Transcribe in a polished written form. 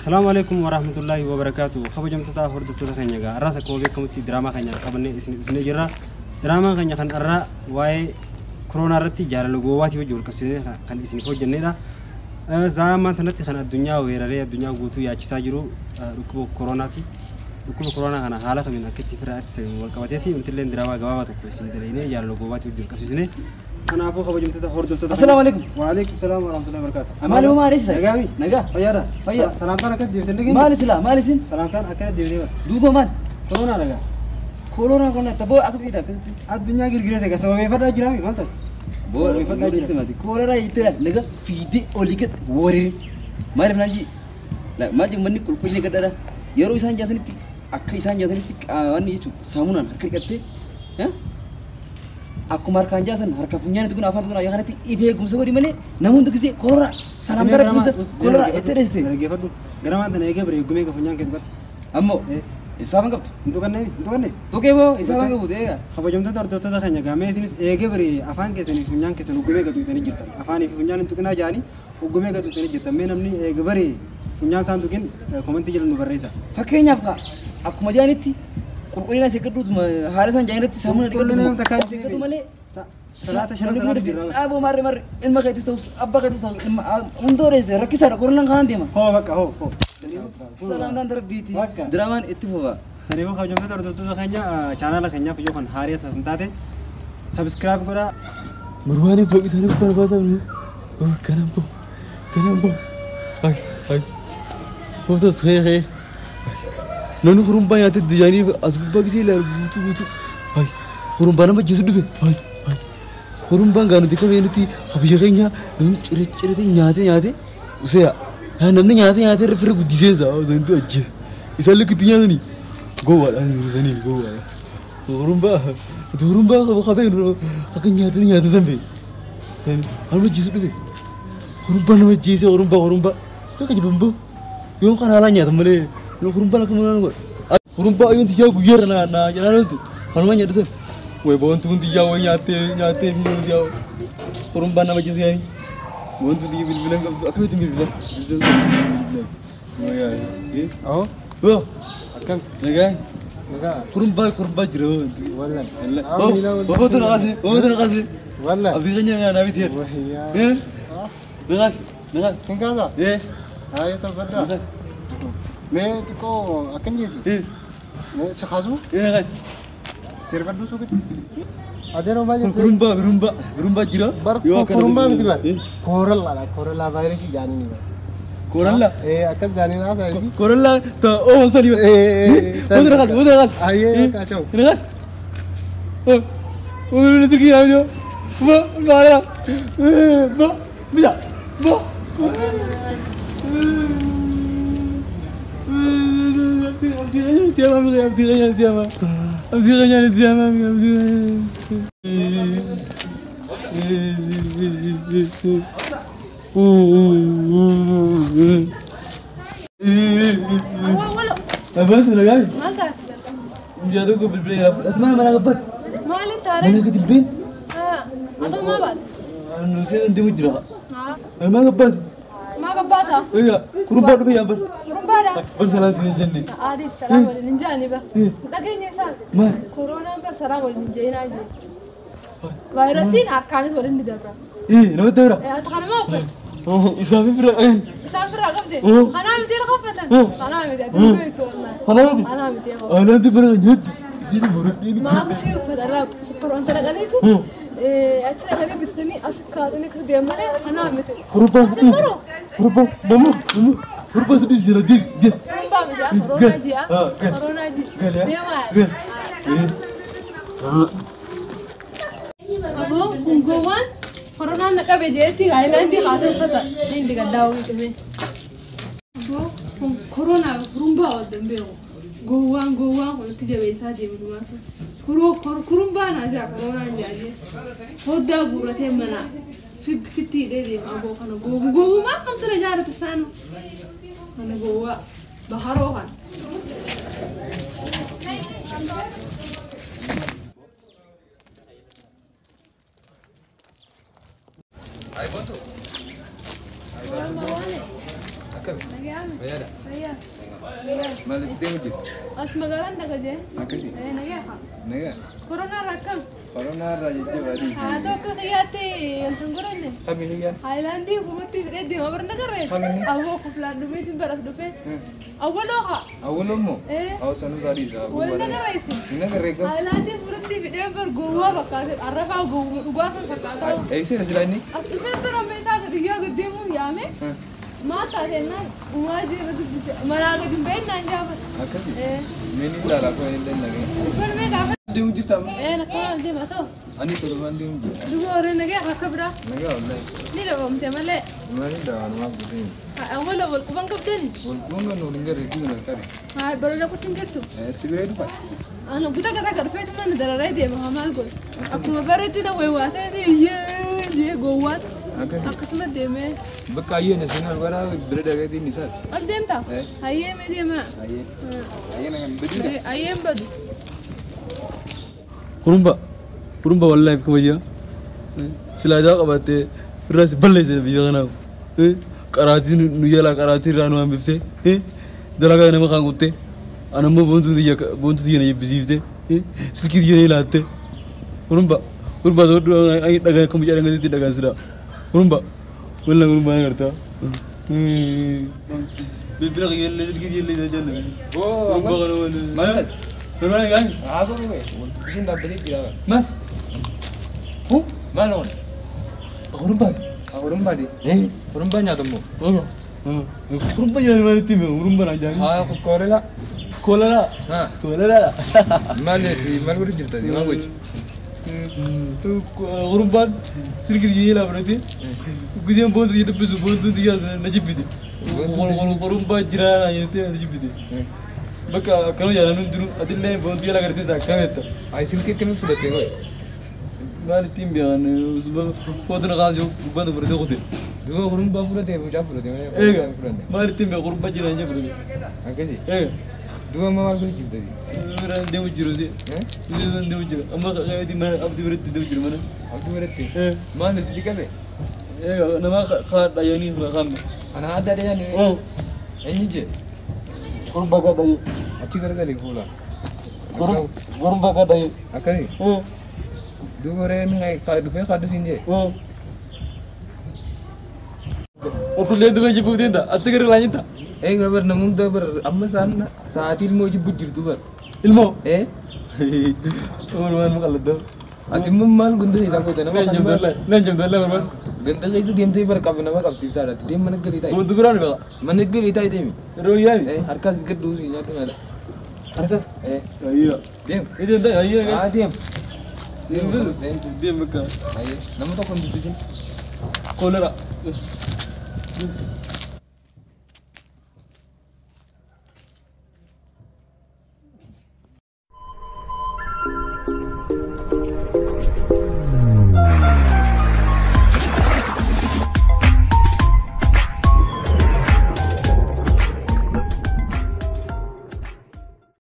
Assalamu alaikum warahmatullahi wabarakatuh. Kabajamtoota hordoftoota keenya egaa har'aas akkuma beekamutti diraamaa keenya qabannee isin dhufnee jirra. Diraamaan keenya kan har'aa waa'ee koronaa irratti jaalala gowwaatii wajjin wal qabsiisnee kan isiniif hojjennedha. Za'a ammaan kanatti kan addunyaa weeraree addunyaa guutuu yaachisaa jiru dhukkuba koronaati. Dhukkuba koronaa kana haala kamiin akka itti ofirraa ittisan wal qabateeti nuti illee diraamaa gabaabaa tokko isin dalagnee jaalala gowwaatii wajjin wal qabsiisnee. Kanaafuu kabajamtoota hordoftoota. Assalaamu alaikum. Waalaikum salaam warahmatullahi wabarakatuh. Maali moo maali isa? Nagaami. Nagaa. Fayyaadha. Fayyaa. Salaamtaan akka deebitee dhageenye. Maali silaa maali isin? Salaamtaan akkana deebitee bara. Duuba maal? Koronaa dhagaa. Koronaa kun taboo akka biyya akkasitti. Addunyaa girgireessa egaa sababeeffadhaa jiraami maal ta'e? Boo Sababeeffadhaa jira. mati. Koronaa jettee laal naga fiidee olii gad wariin. Maaliif naan jii? Maal jedhu manni qulqullina gadhaadha. Yeroo isaan jaasanitti akka isaan jaasanitti qaawwanni jechuun saamunaan harka dhiqattee akkuma harkaan jaasan harka funyaanitti kun afaan kun ayyaa kanatti ife eegumsa godhi malee namoonni gisee koronaa salaamtaa rabbi koronaa itti dheeste. Dhaggeeffadhu. Gara maanta na eegee bire eegumee ka funyaan keetu qatte. Ammoo isaaf hin qabdu. Hin tuqannee hin tuqannee. Tuqee boo isaaf hin qabu ta'ee. Kabajamtoota hordoftoota keenya gaamee isinis eegee bire afaan keessanii fi funyaan keessan uggumee gatu bitanii jirtan. Afaanii fi funyaan hin tuqinaa jaanii uggumee gatu bitanii jirtan. Mee namni eegee bire funyaan isaan tuqin komentii jedhan nu barreessa. Fakkeenyaaf kaa akkuma jaanitti qulqullina isa eeggadhuutuma haala isaan jaanitti sammuu Qulqullina yoo takkaa of eeggadhu malee Salaata shanan salaata jirra. Aboo marre marre ilma keetis ta'us abbaa keetis ta'us ilma hundoo dheesse rakkisaadha koronaan kanaan deema. Hoo bakka hoo hoo. Salaamtaan darbiiti. Bakka. Diraamaan itti fufa. Saniifuu kabajamtoota hordoftoota keenya chaanaala keenyaaf yoo kan haaraa ta'an taate sabiskiraayib godhaa. Marwaani fog isaanii gubbaan baasaa jiru. Kanaan bahu. Kanaan bahu. Ay ay. Footos hee hee. Namni hurumbaa nyaatee duyyaanii as gubbaa gisee ilaalu guutuu guutuu. Ay hurumbaa nama ajjeesu dhufe. Ay ay. Hurumbaan gaa nuti kamee nuti biyya keenya namni ciree cireetee nyaatee nyaatee useya. Namni nyaatee nyaatee irra firra guddiseensa santu ajjeesa. Isaan likkitti nyaatanii gowwaadhaan saniin gowwaadha. Hurumbaa hurumbaa qabee akka nyaatanii nyaata san bee. Sani harma ajjeesu dhufe. Hurumbaa nama ajjeese hurumbaa hurumbaa. Akka jibambo yoo kan haalaan nyaatan malee hurumbaan akka malaan godha. Hurumbaa ayyoon tiyyaa guyyaarra na na jedhaan ooltu kanuma nyaata san. Way boontuun tiyyaa way nyaattee nyaattee biyyoon tiyyaa hurumbaan nama ajjeese yaani. Boontuun tiyyaa bilbilan qabdu akkamitti bilbilan? Bilbilan bilbilan. Way Aho, yaa. akkam? Nagaa. Nagaa. Hurumbaa hurumbaa jira. Wallahi. Boontuu na kaasne boontuu na kaasne. Wallahi. Abdii keenya na naabiti. Wayyaa. Na kaasne na kaasne. Kin kaasa? Eh. Haaya tafaddaa. Mee xiqqoo akkan jeeti? Eh. Mee si kaasuu? Eh na kaasne. Sirfadhuu suuqitti? Adeeroo maal jettee? Hurumbaa hurumbaa hurumbaa jira. Bar kurumbaa miti bar. Koorallaa koorallaa vaayirasii jaanii ni bar. Koorallaa. Eh akkas jaanii naasaa fi. Koorallaa ta oo sani. Eh. Boontuu na kaasne boontuu na kaasne. Ayyee kaasoo. Na kaasne. Oh. Oh na tuki yaa joo. Bo maara. Bo bisa. Bo. Abdii keenya tiama abdii keenya Awwaala Abbaas nagaa maal taate? Guyyaa tokko bilbila yaa fudhatu maal mana gabbate Maaliin taare? mana gadi bilbeen Atoo maa baate? Nuseen deemu jira maa gabbate Maa gabbaata? egaa kurumbaa dhufe yaa bar Kurumbaadha? bar salaam siin jenne Aadii salaam waliin hin jaani ba. Dhageenya isaan. maal Koronaan bar salaam waliin hin jeenaa jee. Vaayirasiin harkaanis waliin ni dabra. ee namatti dabra Ati kana maa uffatte? Isaaf bira Isaan biraa qabde? Kanaa miti irra uffatan? Kanaa miti ati hin beektu wallaahi. Kanaa miti? Kanaa miti yaa. Anaatti bira nyaatti isiin muradheen Maaksii uffata laa super wanta dhaqaniiti. Achi dhaqanii bitatanii as kaa'atanii akkas deeman malee kanaa miti. Kurumbaa Asin maruu? kurumbaa namu namu kurumbaa si dhiisira deem deem Kurumbaa miti yaa koronaa ji'a. Koronaa ji'a. Deemaa. Aboo kun gowwaan koronaan na qabe jeetti haayilaandii haatee uffata inni gaddaa miti mee. Aboo kun koronaa kurumbaa waddan beeku. Gowwaan gowwaan kun itti jabeessaa deemu dhumaatu. Kurumbaa naa jaa koronaan jaajee. Hoddaa guuratee mana fitti hidhee deema aboo kana gowwumaa akkam ture jaarate saanu. Kana gowwaa baharoo kana. Akkami? Nagaame. Fayyaadha. Fayyaa. Maal si deemu jirtu? As magaalaan dhaqajee. Akkasi? Nagaa haa. Nagaa. Koronaa irraa akkam? Koronaa irraa jajjabaa dhiisi. Haa ta'u akka xiyyaatti wanta hin godhanne. Kami hiyyaan? Haayilaandii humatti fidhee deema bara nagarree. Kami? Awwoo kuflaan dhumeetiin baras dhufee. Awwaloo haa. Awwaloo immoo? Eh. Awwa sanuu irraa dhiisa. Wal nagarreessi. Hin agarree gahu. Haayilaandii fudhatti fidhee bar gowwaa fakkaate arrafaa gowwuma dhugaa san fakkaata. Eessee silaa inni? As dhufee bara meeshaa gadi yaa gadi deemuun yaame. Maal taate naan uumaa jira dubbise manaa gadi hin bahin naan gaafate. Akkasi? Eh. Mee ni ilaala koo illee nagee. Barmee gaafa. Deemu jirta amma? Nakkaan ol deema ta'u. Ani tolumaan deemu jira. Duba warreen nagee akka biraa Nagaa wallahi. ni dhabamte malee. Maaliin dhawaanumaaf godhee? Awwala wal quban qabdani. Wal quban kan waliin garee jiru kare. Haa baroota kutti hin jirtu. Si bira dhufa. Ana guta gata garfeetu mana dararee deema haa maal godhu. Akkuma bareetti na waywaatee iyyee jee gowwaan Akkasi? akkasuma deemee. Bakka ayyee na seenaa bara bira dhagatiin isaati. Ol deemta? Hayyee mee deema. Ayyee. Ayyee nagaan badiidha. Hayyeen badu. Kurumba kurumba wallahi kamayyaa silaa daa qabaattee irraa si balleessine biyya kanaaf qaraatii nu jalaa qaraatii irraa nu hambifte dalagaa nama kaan kutte ana immoo boontuu tiyya na jibbisiifte silkii tiyya na ilaatte kurumba kurumba dhagaa akka mucaa dhangatitti dhagaan silaa kurumba wallah kurumba na gartaa bilbila kiyyallee silkii tiyyallee isaa jaalladha Oo kurumba kana wallah Maal taate? Kurumba gaan Haa godhu bee. Bishaan dhaabbatee jira. maal Hu? Maal oon? kurumba Kurumbaati. Kurumbaa nyaatamu. Kurumba jaani maalitti hime kurumba naan jaani Haa koolera. Koolera. Haa. Koolera. Maal maal godhu jirta? Maal gochi? Kurumbaan silkii tiyya ilaa fudhatee giseen boontuu tiyya dubbisu boontuu tiyya na jibbite. Kurumbaa jiraa naan jettee na jibbite. Bakka akkana jaalan hundinuu atillee boontuu jala agartee akkametta. Ayi silkii akkamii fudhattee qoy? Maal ittiin beekan footoo na kaasuu gubbaan fudhatee kute. Duuba kurumbaa fudhatee mucaa fudhatee malee Eega fudhanne. maal ittiin beekan kurumbaa jiraan jee fudhate. Akkasi? Eega. Duuba amma maal godhu jirta? Biraan deemu jiru si. Biraan deemu jira. Amma qabeetii mana abdii biratti deemu jiru mana. Abdii biratti? Maal itti si qabe? Eega nama kaadha yaanii kaanne. Ana adda adda yaanii? Eenyu jee? Kurumbaa kaadha jee. Achi garagalee fuula. Kurumbaa kaadha jee. Akkasi? Duuba re'een dhufee kaaddu siin jee? Okullee duuba jibbuu deemta achi gara laanyita. Eega bar namoota bar amma isaan sa'aatii ilmoo jibbu jirtu bar. Ilmoo? Ee. Oolmaan muqalladda. Ati immoo maal gunda isaa goote nama Leenjam dollaa leenjam dollaa barbaad. Ganda keessa deemtee bar qabu nama qabsiiftaadha. Ati deem mana galii taa'i. Boontuu biraan beekaa. Mana galii taa'i deemi. Yeroo yaami. Ee harkaas gad dhuusi nyaadhu nyaadha. Harkas? Ee. Ayyaa. Deem. Ideen ta'i ayyaa. Haa deem. Deem deem bakka. Ayyee nama tokko hin dubbisin. Koolera.